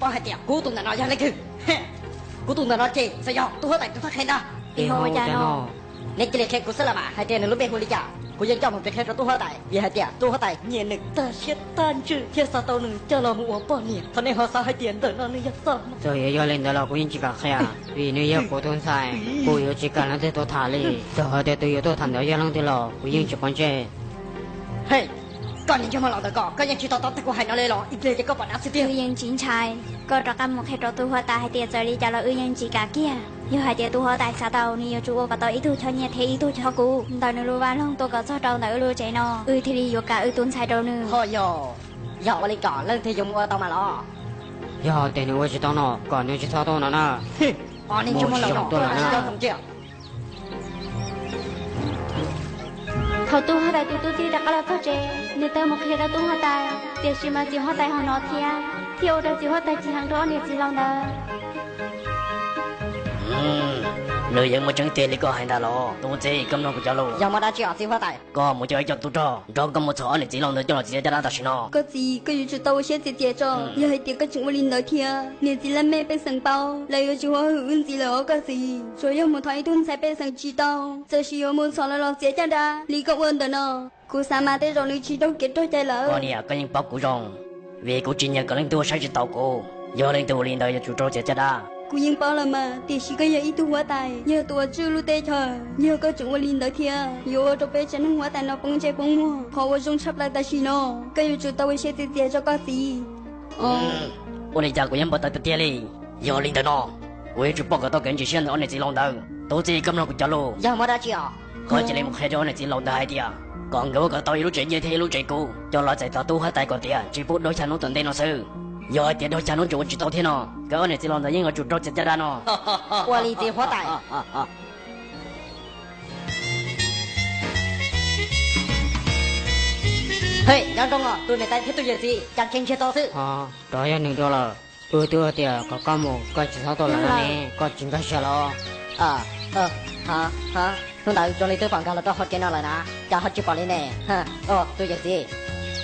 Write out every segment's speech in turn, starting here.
Paub hais tias kuv tus ntawm no yog leej twg? Kuv tus ntawm no ces txawm yog tub huab tais tus thawj qhia ntag. Neb cia li qhia kuv xwb los mas hais tias nws lub npe hu li cas, kuv yeej coj mus piav qhia rau tub huab tais, vim hais tias tub huab tais nyiam nws tag siab tag ntsws thiaj xav tau nws coj los mus ua poj niam. Thov nej ho xav hais tias ntawm no nws yog txoj. Txawm yuav yog li ntawd los kuv yeej tsis kam qhia, vim nws yog kuv tus ntxhais. Kuv yuav tsis kam leej twg tuaj tham li. Txawm hais tias tus yuav tuaj tham ntawd yog leej twg los kuv yeej tsis quav ntsej. Hej, koj niag ntsej muag laus ntawm ko, koj yeej tsis to taub tag kuv hais no li los? Ib pliag ces koj pom dab xwb tiag. Wb yeej tsis ntshai, koj rov qab mus qhia rau tub huab tais hais tias txawm li cas los wb yeej tsis kam kiag. Yog hais tias tub huab tais xav tau, nws yuav tsum ua kom tau ib tug choj nyiaj thiab ib tug choj kub ntawm nws lub vaj loog tuaj kom txog rau ntawm wb lub tsev no, wb thiaj li yuav kam wb tus ntxhais rau nws. Ho yog, yog ua li ko leej twg yuav mus ua tau mas los? Yog tias nws ua tsis tau no kom nws tsis txhob tuaj no na. Mus tsis tau tuaj no na. Thaum tub huab tais tus tub txib rov qab los txog tsev, nws tau mus qhia rau tub huab tais, tiam sis mas txiv huab tais ho hnov thiab, thiaj ua rau txiv huab tais chim heev rau ob niam txiv laus ntawd. Nws yeej muaj tseeb tiag li koj hais ntag los? Tub txib, koj mloog kuv cov lus. Yog muaj dab tsi os txiv huab tais? Koj mus coj ib co tub rog nrog koj mus txhom ob niam txiv laus ntawd coj los txiav caj dab tam sim no. Koj txiv, koj yuav tsum tau ua siab txias txias tso. Yog hais tias koj tseem ua li ntawd thiab, niam txiv laj mej pej xeem paub lawv yuav tsis hwm wb ntxiv lawm os koj txiv. Tsuas yog mus thov ib tug ntxhais pej xeem tsis tau, txawm sis yuav mus txhom lawv los txiav caj dab li koj ua ntawm no. Kuv xav mas tej zaum nws tsis raug kev raug cai lawm. Koj niam, koj yeej paub kuv zoo, vim kuv tsis nyiam kom leej twg ua saib tsis taus kuv. Yog leej twg ua li ntawd yuav tsum raug txiav caj dab. Kuv yeej paub lawm mas, tiam sis koj yog ib tug huab tais, yog tus uas tswj lub teb chaws. Yog koj tseem ua li ntawd thiab, yuav ua rau peb tsev neeg huab tais no poob ntsej poob muag. Qhov uas zoo tshaj plaws tam sim no, koj yuav tsum tau ua siab txias txias rau koj txiv. Ua li cas kuv yeej npau taws tiag tiag li. Yog li ntawd no, kuv yuav tsum pom kom tau kev ntseeg siab ntawm ob niam txiv laus ntawd. Tub txib, koj mloog kuv cov lus. Yog muaj dab tsi os? Koj cia li mus qhia rau ob niam txiv laus ntawd hais tias kom nkawd ua kom tau ib lub tsev nyiaj thiab ib lub tsev kub coj los txais tos tub huab tais kom tias tsis pub doog xya hnub tom ntej no xwb. Yog hais tias doog xya hnub tseem ua tsis tau thiab no, nkawd ob niam txiv laus ntawd yeej yuav tsum raug txiav caj dab no. Ua li txiv huab tais. Hej, nyob zoo os tus niam tais thiab tus yawm txiv, cas ntshe ntsiag to xwb. Rov yog nws dua lawm. Wb twb hais tias kom koj mus koj tsis txhob tuaj lawm no ne, koj tsis nkag siab los? Hnub ntawd zoo li twb pom nkag los rau hauv tsev no lawm na, cas ho tsis pom li ne? Tus yawm txiv,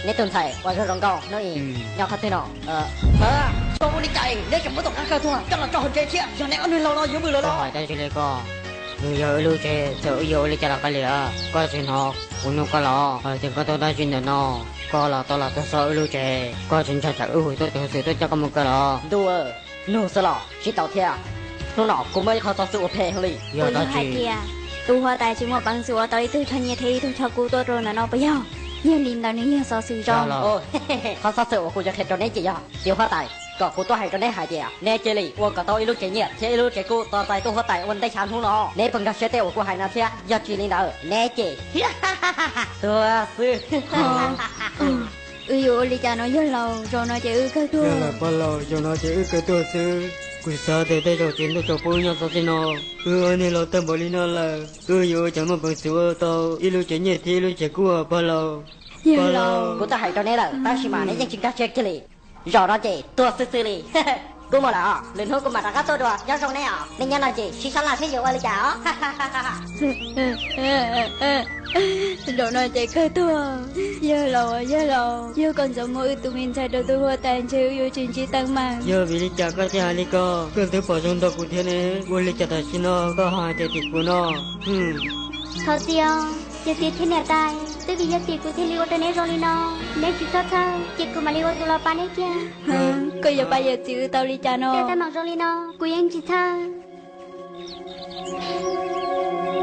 neb tus ntxhais uas zoo zoo nkauj hnub i nyob qhov twg no? Tsis ua li cas, neb tseem muab tus qab kawg tuag coj los rau hauv tsev thiab, yog neb ob niag laus no yuav vwm lawm los? Hais dab tsi li koj? Nws yog wb lub tsev, txawm wb yuav ua li cas los kav liam. Koj tsis hnov kuv nug koj los? Hais tias koj tuaj dab tsi ntawm no, koj los tau los tuag xov wb lub tsev, koj tsis ntshai tsam wb hu tuaj tus xwm tuaj coj koj mus kaw los? Ntuj, nug xwb los tsis tau thiab. Hnub no kuv muaj ib qho xov xwm uas phem heev li. Yog dab tsi? Hais tias tus huab tais tsis muaj peev xwm ua tau ib tug choj nyiaj thiab ib tug choj kub tuaj rau ntawm no puas yog? Yog li ntawd nws yog xov xwm zoo. Qhov xov xwm uas kuv yuav qhia rau neb ces yog txiv huab tais kom kuv tuaj hais rau neb hais tias neb cia li ua kom tau ib lub tsev nyiaj thiab ib lub tsev kub tos txais tus huab tais ua ntej xya hnub no. Neb puas nkag siab tej uas kuv hais no thiab? Yog tsis li ntawd neb ces tuag xwb. Wb yuav ua li cas no yawg laus? Zaum no ces wb kawg tuag. Yawg laus pog laus, zaum no ces wb kawg tuag xwb. Kuv xav tias tej zaum txiv ntuj tsaus pub wb nyob txog txij no. Wb ob niag laus tawg npaum li no lawm, wb yuav ua cas muaj peev xwm ua tau ib lub tsev nyiaj thiab ib lub tsev kub pog laus? Yawg laus, kuv twb hais rau neb lawm tab sis mas neb yeej tsis nkag siab kiag li. Zaum no ces tuag xwb xwb li. Kuv mus lawm os, lwm hnub kuv mam rov qab tuaj dua, nyob zoo neb os. Nej nyob no ces sib sab laj seb yuav ua li cas os. Zaum no ces kawg tuag. Yawg laus, yawg laus, yog koj ntxov muab wb tus me ntxhais rau tus huab tais ntshe wb yuav tsis ntsib teeb meem. Yog vim li cas koj thiaj hais li ko? Koj twb pom zoo nrog kuv thiab ne, ua li cas tam sim no koj ho hais tias tim kuv no? Thov txim os yawm txiv thiab niam tais, twb vim yog tim kuv thiaj li ua rau neb zoo li no. Neb tsis txhob txhawj, ces kuv mam li ua tus los pab neb kiag. Koj yuav pab yawm txiv wb tau li cas no? Tej teeb meem zoo li no kuv yeej tsis txhawj.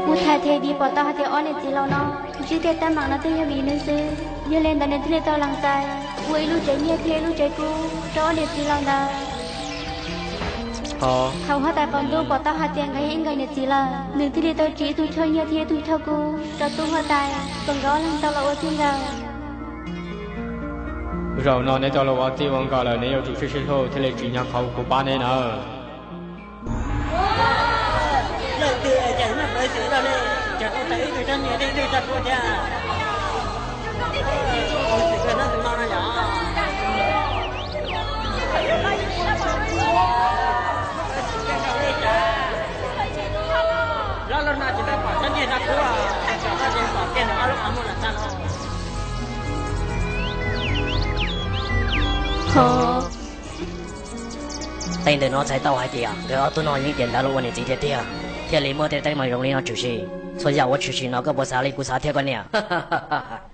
Kuv thaij them vim pom tau hais tias ob niam txiv laus no ntsib tej teeb meem no twb yog vim nws xwb. Yog li ntawd nws thiaj li tau lees txais ua ib lub tsev nyiaj thiab ib lub tsev kub rau ob niam txiv laus ntawd. Thaum huab tais qaum ntuj pom tau hais tias nkawd yog ib nkawm niam txiv lawm, nws thiaj li tau tsim ib tug choj nyiaj thiab ib tug choj kub rau tub huab tais kom nkawd ob leeg tau los ua txij nkawm. Zaum no neb tau los ua txij ua nkawm lawm, neb yuav tsum sib sib hlub thiaj li tsim nyog qhov kuv pab neb nawb. Leej twg cas muaj peev xwm loj li, cas ua tau ib tug choj nyiaj thiab ib tug choj kub thiab. Peev xwm kawg hnub tus no no yog. Loj loj no tsis tau pom choj nyiaj choj kub, tsis tau pom kiag nws ob lub qhov muag lawm tag no. Ho, Tej ntawm no txhais tau hais tias nkawd ob tug no yeej tiam ntawd los ua niam txiv tiag tiag, thiaj li muaj tej teeb meem zoo li no tshwm sim. Txhua yam uas tshwm sim no koj puas xav li kuv xav thiab koj niam?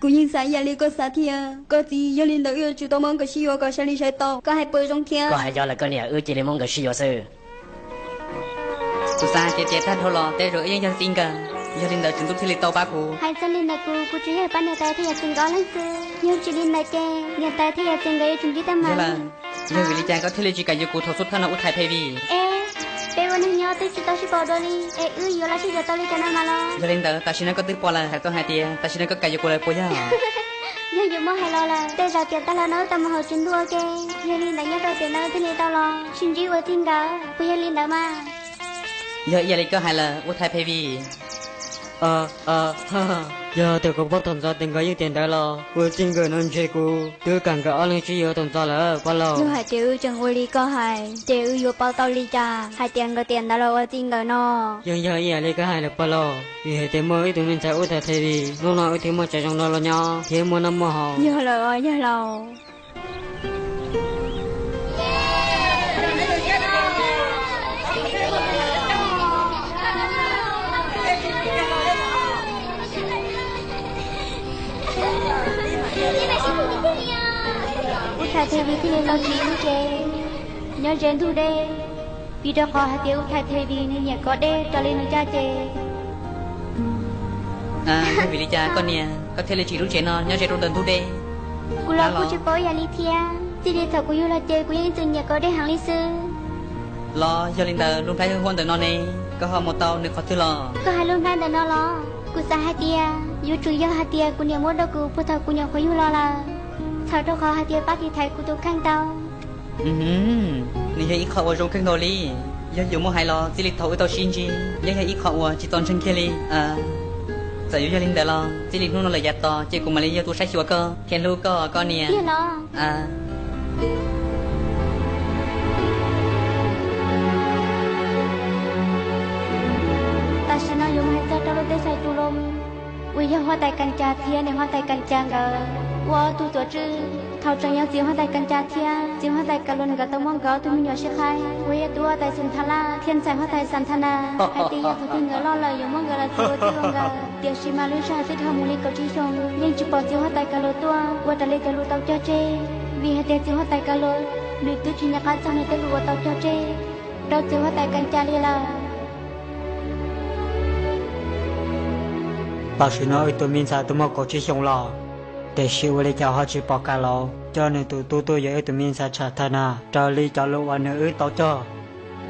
Kuv yeej xav ib yam li koj xav thiab koj txiv. Yog li ntawd wb yuav tsum tau muab nkawd sib yuav kom sai li sai tau, koj hais puas zoo thiab? Koj hais yog lawm koj niam, wb cia li muab nkawd sib yuav xwb. Kuv xav hais tias tiam tag dhau los tej zaum wb yeej yog txij nkawm, yog li ntawd Tswv Ntuj thiaj li tau pab kuv. Hais txog li ntawd kuv, kuv tsuas yog pab niam tais thiab yawm txiv nkawd ob leeg xwb. Yog tsis li ntawd ces niam tais thiab yawm txiv nkawd yuav tsum ntsib teeb meem. Yog vim li cas koj thiaj li tsis kam yuav kuv thaum xub thawj no Ub Thai Phe Vij? Es peb ua neeg nyob twb tsis tau sib pom dua li es wb yuav los sib yuav tau li cas no mas los? Yog li ntawd tam sim no koj twb pom lawm hais txog hais tias tam sim no koj kam yuav kuv lawm puas yog? Yog yuav muab hais los lawm, tej zaum tiam tag los no wb tau mus haus txiv ntuj ua ke, yog li ntawd nyob rau tiam no thiaj li tau los sib ntsib ua txij nkawm, puas yog li ntawd mas? Yog ib yam li koj hais lawm Ub Thai Phe Vij. Yog tias kuv paub thaum ntxov tias nkawd yeej tiam ntawd los ua txij nkawm no ntshe kuv twb kam nkawd ob leeg sib yuav thaum ntxov lawm pab laug. Yog hais tias wb tseem ua li koj hais ces wb yuav paub tau li cas hais tias nkawd tiam ntawd los ua txij nkawm no? Yeej yog ib yam li koj hais lawm pab laug, vim hais tias muaj ib tug me ntxhais Ub Thai Phe Vij, hnub no wb thiaj muaj tsav zoo no los nyob thiab muaj noj muaj haus. Yog lawm os yawg laus. Ub Thai Phe Vij thiaj li tau tsiv lub tsev nyob ze ntug dej, vim rau qhov hais tias Ub Thai Phe Vij nws nyiam kov dej raws li nws caj ces. Yog vim li cas koj niam koj thiaj li tsiv lub tsev no nyob ze rau ntawm ntug dej? Kuv los kuj tsis paub ib yam li thiab, txij li thaum kuv yug los ces kuv yeej ib txwm nyiam kov dej heev li xwb. Los yog li ntawd lub nplhaib huaj ntawm no ne, koj ho mus tau nws qhov twg los? Koj hais lub nplhaib ntawm no los? Kuv xav hais tias yuav tsum yog hais tias kuv niam muab rau kuv puag thaum kuv nyuam qhuav yug los lawm, txhawm rau qhov hais tias pab tiv thaiv kuv tus kheej tau. Nws yog ib qho uas zoo kawg nkaus li. Yog yuav muab hais los txij li thaum wb tau sib ntsib yeej yog ib qho uas tsis txaus ntseeg kiag li. Txawm yuav yog li ntawd los txij li hnub no lawm yav tas ces kuv mam li yog tus saib xyuas koj thiab hlub koj, koj niam. Tam sim no yuav mus hais txog rau lub teb chaws Tus Loo uas yog huab tais Kas Cas thiab niam huab tais Kas Cas nkawd ua ob tug tuam tswj. Thaum tseem yog txiv huab tais Kas Cas thiab txiv huab tais Kas Lus nkawd tau muab nkawd ob tug me nyuam sib qhaib uas yog tus huab tais Xas Thas Las thiab ntxhais huab tais Xas Thas Nas hais tias yog thaum twg nkawd loj lawm yuav muab nkawd los txi ua txij ua nkawm. Tiam sis mas lub sij hawm twb dhau mus li kaum tsib xyoos yeej tsis pom txiv huab tais Kas Lus tuaj ua raws li cov lus tau cog tseg, vim hais tias txiv huab tais Kas Lus nws twb tsis nco qab txog nws tej lus uas tau cog tseg rau txiv huab tais Kas Cas li lawm. Tam sim no wb tus me ntxhais twb muaj kaum tsib xyoos los, tiam sis ua li cas ho tsis pom Kas Lus coj nws tus tub tuaj yuav wb tus me ntxhais Xas Thas Nas raws li cov lus uas nws wb tau cog?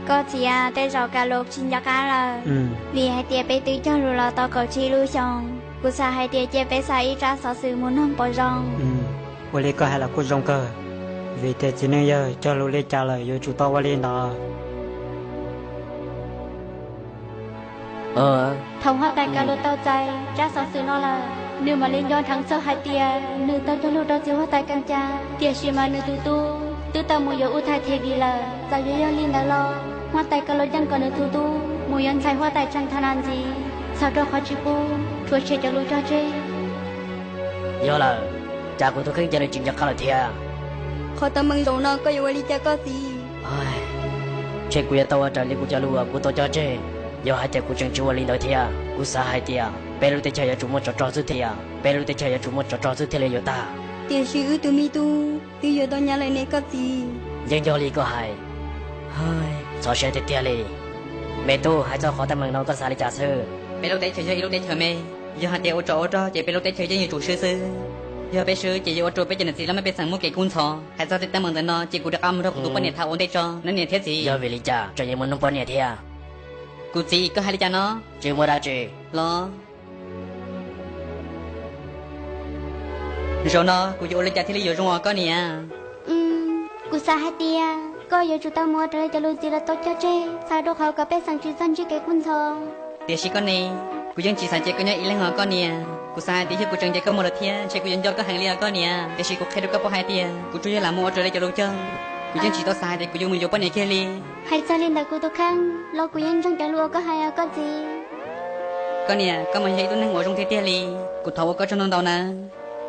Koj txiv, tej zaum Kas Lus tsis nco qab lawm, vim hais tias peb twb cog lus los tau kaum tsib lub xyoos. Kuv xav hais tias cia peb xa ib tsab xov xwm mus noog pom zoo. Ua li koj hais los kuj zoo kawg, vim tias txiv neej yawg cog lus li cas lawm yuav tsum tau ua li ntawd. Thaum huab tais Kas Lus tau txais tsab xov xwm no lawm, nws mam li nco dheev txog hais tias nws tau cog lus rau txiv huab tais Kas Cas, tiam sis mas nws tus tub twb tau mus yuav Ub Thai Phe Vij lawm. Txawm yuav yog li ntawd los huab tais Kas Lus yeej kom nws tus tub mus yuav ntxhais huab tais Xas Thas Nas ntxiv, txhawm rau qhov tsis pub rhuav tshem cov lus cog tseg. Yog lawm, cas kuv tus kheej cia li tsis nco qab lawm thiab? Qhov teeb meem zaum no koj yuav ua li cas koj txiv? Ntshe kuv yuav tau ua raws li kuv cov lus uas kuv tau cog tseg. Yog hais tias kuv tseem tsis ua li ntawd thiab, kuv xav hais tias peb lub teb chaws yuav tsum muaj tsov rog xwb thiab, peb lub teb chaws yuav tsum muaj tsov rog xwb thiaj li yuav tag. Tiam sis wb tus me tub twb yuav tau nyab lawm ne koj txiv. Yeej yog li koj hais. Txhawj siab tiag tiag li. Me tub, hais txog qhov teeb meem no koj xav li cas xwb? Peb lub teb chaws yog ib lub teb chaws me, yog hais tias ua tsov ua rog ces peb lub teb chaws yeej yuav tsum swb xwb. Yog peb swb ces yuav ua rau peb cov niam txiv laj mej pej xeem muaj kev kub ntxhov. Hais txog tej teeb meem ntawm no ces kuv rov qab mus nrog kuv tus poj niam tham ua ntej tso, neb niam thiab txiv. Yog vim li cas tseem yuav mus noog poj niam thiab? Kuv txiv, koj hais li cas no? Tsis muaj dab tsi los. Zaum no kuv yuav ua li cas thiaj li yuav zoo os koj niam? Kuv xav hais tias koj yuav tsum tau mus ua raws li cov lus txiv lawv tau cog tseg, txhawm rau qhov kom pej xeem tsis txhob ntsib kev kub ntxhov. Tiam sis koj ne, kuv yeej tsis xav cia koj nyob ib leeg os koj niam. Kuv xav hais tias yog kuv tseem ncaim koj mus lawm thiab ntshe kuv yuav nco koj heev li os koj niam. Tiam sis kuv qhia rau koj paub hais tias kuv tsuas yog lam mus ua raws li cov lus cog, kuv yeej tsis tau xav hais tias kuv yuav mus yuav poj niam kiag li. Hais txog li ntawd kuv tus kheej los kuv yeej ntseeg cov lus uas koj hais os koj txiv. Koj niam, koj mas yog ib tug neeg uas zoo tiag tiag li, kuv thov ua koj tsaug ntau ntau nawb.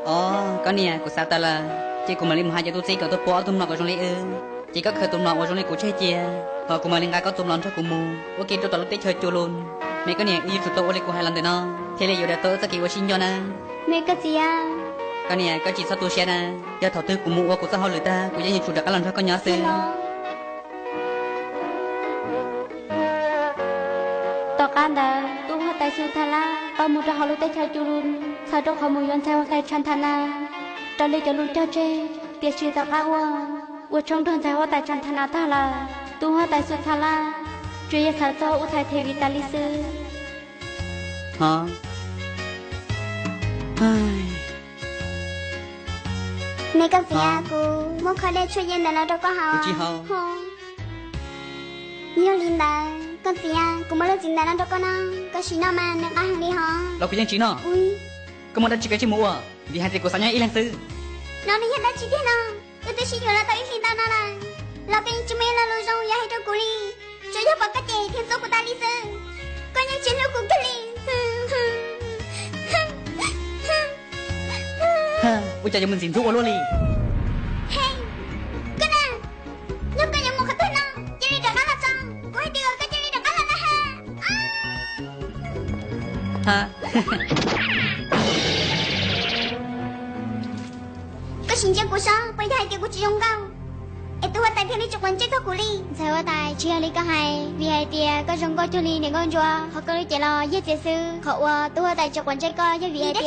Os koj niam, kuv xav tawm lawm, ces kuv mam li mus hais cov tub txib kom tuaj puag ob tug mlom kom zoo li wb. Ces koj khaws tus mlom uas zoo li kuv tseg cia, hos kuv mam li nqa koj tus mlom nrog kuv mus ua ke rau tom lub teb chaws Cu Lus. Me koj niam, wb yuav tsum tau ua li kuv hais los ntawm no thiaj li yuav daws tau wb txoj kev ua sib nco na. Me koj txiv, koj niam, koj tsis txhob tu siab na. Yog thaum twg kuv mus ua kuv txoj hauj lwm tag, kuv yeej yuav tsum rov qab los nrog koj nyob xwb. Tom qab ntawd tub huab tais Xus Thas Laj tau mus rau hauv lub teb chaws Cu Lus, txhawm rau qhov mus yuav ntxhais huab tais Tshas Thas Nas raws li cov lus cog tseg. Tiam sis tom qab uas ua tshoob nrog ntxhais huab tais Tshas Thas Nas tag lawm, tub huab tais Xus Thas Laj tsuas yog txhawm txog Ub Thai Thev Vis tas li xwb. Me koj txiv, kuv muab khob dej tshuaj yej ntawm no rau koj haus. Yog li ntawd koj txiv, kuv muab lub txiv ntawm no rau koj no, koj sim noj mas nws qab heev li hos. Los kuv yeej tsis noj. Koj muaj dab tsi koj cia li mus ua, vim hais tias kuv xav nyob ib leeg xwb. No nws yog dab tsi tiag no? Wb twb sib yuav los tau ib hlis ntau no lawm, los koj yeej tsis muaj ib lo lus zoo yuav hais rau kuv li. Tsuas yog pom koj ces thiaj ntxub kuv tas li xwb. Koj yeej tsis hlub kuv kiag li. Ua cas yuav mus ntxim ntxub ua luaj li? Koj na, yog koj yuav mus qhov twg no, cia li rov qab los tso. Kuv hais tias koj cia li rov qab los na ha. Koj sim ntsia kuv saib puas yog hais tias kuv tsis zoo nkauj, es tub huab tais thiaj li tsis quav ntsej txog kuv li. Ntxhais huab tais, tsis yog li koj hais, vim hais tias koj zoo nkauj cuag li niam nkauj ntsuab, ho koj lub cev los yiag txias xwb. Qhov uas tub huab tais tsis quav ntsej koj yog vim hais tias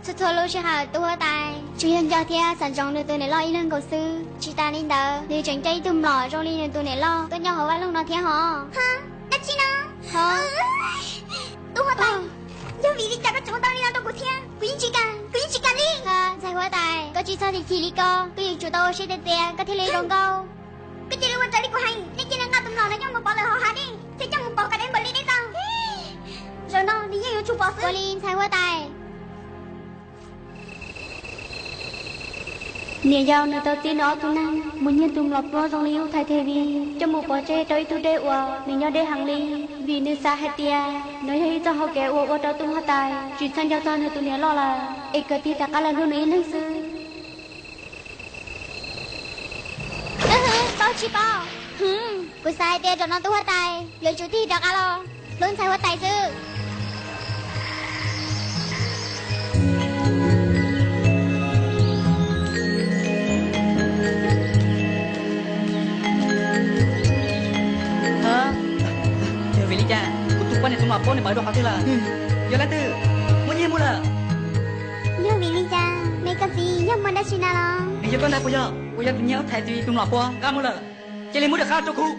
txhua txhua lub sij hawm tub huab tais tsuas yog nco thiab xav ntsoov nws tus niam loj ib leeg nkaus xwb. Tsis tas li ntawd, nws tseem coj ib tug mlom zoo li nws tus niam loj tuaj nyob hauv vaj loog no thiab hos. Dab tsi no? Tub huab tais, yog vim li cas koj tseem ua tau li no rau kuv thiab? Kuv yeej tsis kam, kuv yeej tsis kam li. Ntxhais huab tais, koj tsis txhob chim chim li ko, koj yuav tsum tau ua siab tiag tias koj thiaj li zoo nkauj. Koj cia li ua raws li kuv hais, nej cia li nqa tus mlom no coj mus pov lawm hauv hav dej, thiab coj mus pov kom deb npaum li dej tau. Zaum no nws yeej yuav tsum pov xwb. Ua li ntxhais huab tais. Niam yau nws tau txib nws ob tug neeg mus nyiag tus mlom pluab zoo li Ub Thai Thev Vis coj mus pov tseg rau ib tug dej uas nws nyob deb heev li, vim nws xav hais tias nov yog ib txoj hau kev uas ua rau tub huab tais tsis txhawj nco txog nws tus niam loj lawm, es kawg tig rov qab los hlub nws ib leeg xwb. Paub tsis paub, kuv xav hais tias zaum no tub huab tais yuav tsum tig rov qab los hlub ntxhais huab tais xwb. Yog vim li cas kuv tus poj niam tus mlom pluab nws pov rau qhov twg lawm? Yog leej twg muab nyiag mus lawm? Yog vim li cas me koj txiv, yog muaj dab tsi na los? Nws yog koj ntag puas yog? Puas yog tus nyiag Ub Thai Thev Vis tus mlom pluab nqa mus lawm? Cia li muab rov qab rau kuv.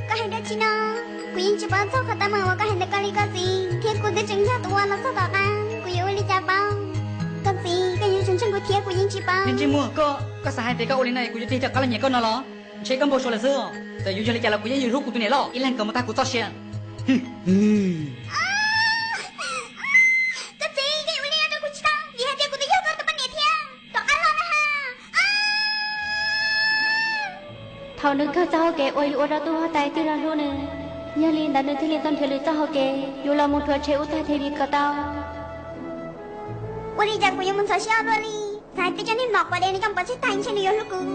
Koj hais dab tsi no? Kuv yeej tsis paub txog qhov teeb meem uas koj hais ntawm koj li koj txiv, thiab kuv twb tseem yog tus uas los txog tom qab, kuv yuav ua li cas paub? Koj txiv, koj yuav tsum ntseeg kuv thiab, kuv yeej tsis paub. Niag ntsej muag koj, koj xav hais tias koj ua li no kuv yuav tig rov qab los nyiam koj no los? Ntshe koj npau suav lawm xwb. Txawm yuav yog li cas los kuv yeej yuav hlub kuv tus niam loj ib leeg kom mus tag kuv txoj sia. Koj txiv, koj yuav ua li no rau kuv tsis tau, vim hais tias kuv twb yog koj tus poj niam thiab. Rov qab los na ha. Thaum nws kawg txoj hau kev uas yuav ua rau tub huab tais tig los hlub nws, yog li ntawd nws thiaj li tau nrhiav lwm txoj hau kev yuav los mus rhuav tshem Ub Thai Thev Vis kom tau. Ua li cas kuv yuav mus ntxhov siab ua luaj li? Xav hais tias coj niag mlom quav dev no coj mus pov tseg tag ntshe nws yuav hlub kuv,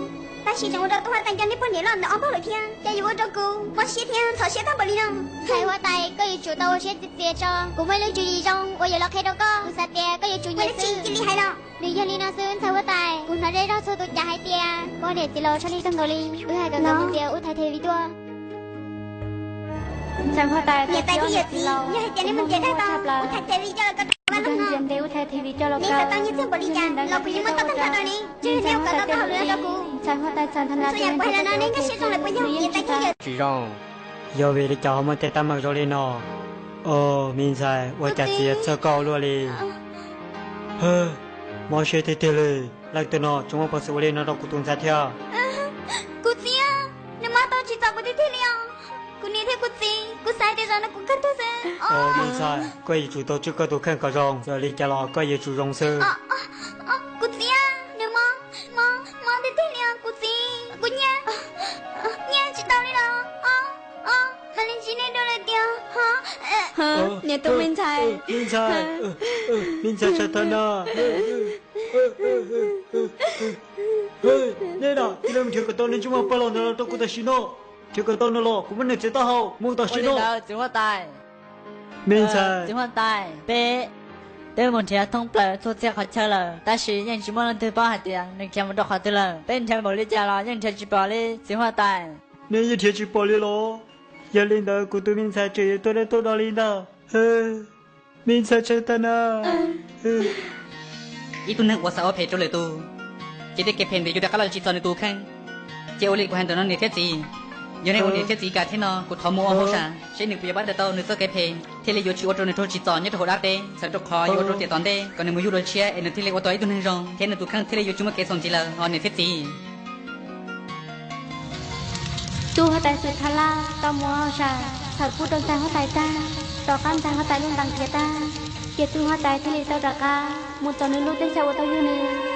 tab sis tseem ua rau tub huab tais cov niag poj niam loj ntawd ob npaug lawm thiab, cas yuav ua rau kuv mob siab thiab ntxhov siab tag npaum li no. Ntxhais huab tais, koj yuav tsum tau ua siab txias txias tso, kuv muaj ib lub tswv yim zoo uas yuav los qhia rau koj, kuv xav tias koj yuav tsum nyiam xwb. Cia li hais los. Nws yog li no xwb ntxhais huab tais, kuv hnov zej zog txhua tus cas hais tias poj niam txiv laus tshaj li kawg nkaus li, wb hais kom koj mus ntiav Ub Thai Thev Vis tuaj. Ntxhais huab tais, niam tais thiab yawm txiv, yog hais tias nej mus ntiav tau Ub Thai Thev Vis coj los kaw rau vaj loog no, ntiav Ub Thai Thev Vis coj los kaw, nej tau nyiaj txiag npaum li cas los kuv yeej muab tau tag nrho rau nej, tsuas yog nej ua kom tau txoj hauj lwm no rau kuv. Ntxhais huab tais txhais ntha no, txhua yam kuv hais los no nej nkag siab zoo lawm puas yog? Niam tais thiab yawm txiv, zoo. Yog vim li cas ho muaj tej teeb meem zoo li no? Os, me ntxhais, ua cas txiv yuav txhawj koj ua luaj li? Mob siab tiag tiag li, leej twg no tseem muaj peev xwm ua li no rau kuv tus ntxhais thiab? Kuv txiv, nws mob tau tsis txaus kuv tiag tiag li os. Kuv niam thiab kuv txiv, kuv xav tias zaum no kuv kawg tuag xwb. Os, me ntxhais, koj yuav tsum tau tswj koj tus kheej kom zoo, txawm li cas los koj yuav tsum zoo xwb. Kuv txiv, nws mob, mob, mob tiag tiag li os kuv txiv, kuv nyiaj, nyiaj tsis tau li los. Hais li ntsis nej dua lawm tiag. Niam tub me ntxhais, me ntxhais, me ntxhais Tshas Thas Nas. Nej na, cia li mus nrhiav kom tau niag ntsej muag pawg los ntawd los rau kuv tam sim no. Nrhiav kom tau nws los kuv muab nws txiav taub hau mus tam sim no. Txiv huab tais, me ntxhais, txiv huab tais, peb, peb mus nrhiav thoob plaws txhua txhia qhov chaw lawm tab sis yeej tsis muaj leej twg paub hais tias nws khiav mus rau qhov twg lawm. Peb nrhiav npaum li cas los yeej nrhiav tsis pom li txiv huab tais. Nej yeej nrhiav tsis pom li los? Yog li ntawd kuv tus me ntxhais tseem yuav tuag dab tuag do li ntag. Me ntxhais tsawg tag na. Ib tug neeg uas xav ua phem rau lwm tus, ces tej kev phem ntawd yuav rov qab los tsim txom nws tus kheej. Ces ua li kuv hais ntawm no niam thiab txiv, yog nej ua niam thiab txiv kam thiab no kuv thov mus ua hauj sam seb nws puas yuav pab daws tau nws txoj kev phem thiaj li yuav tsis ua rau nws raug tsim txom nyob rau hauv dab teb, txhawm rau qhov yuav ua rau tiam tom ntej kom nws mus yug dua tshiab es nws thiaj li ua tau ib tug neeg zoo thiab nws tus kheej thiaj li yuav tsis muaj kev txhaum ntxiv lawm os niam thiab txiv. Tub huab tais Xwm Thaj Laj tau mus ua hauj sam, txhawm pub rau ntxhais huab tais tag, tom qab ntxhais huab tais lub ntees khiav tag, ces tub huab tais thiaj li tau rov qab mus tom nws lub teb chaws uas tau yug nws.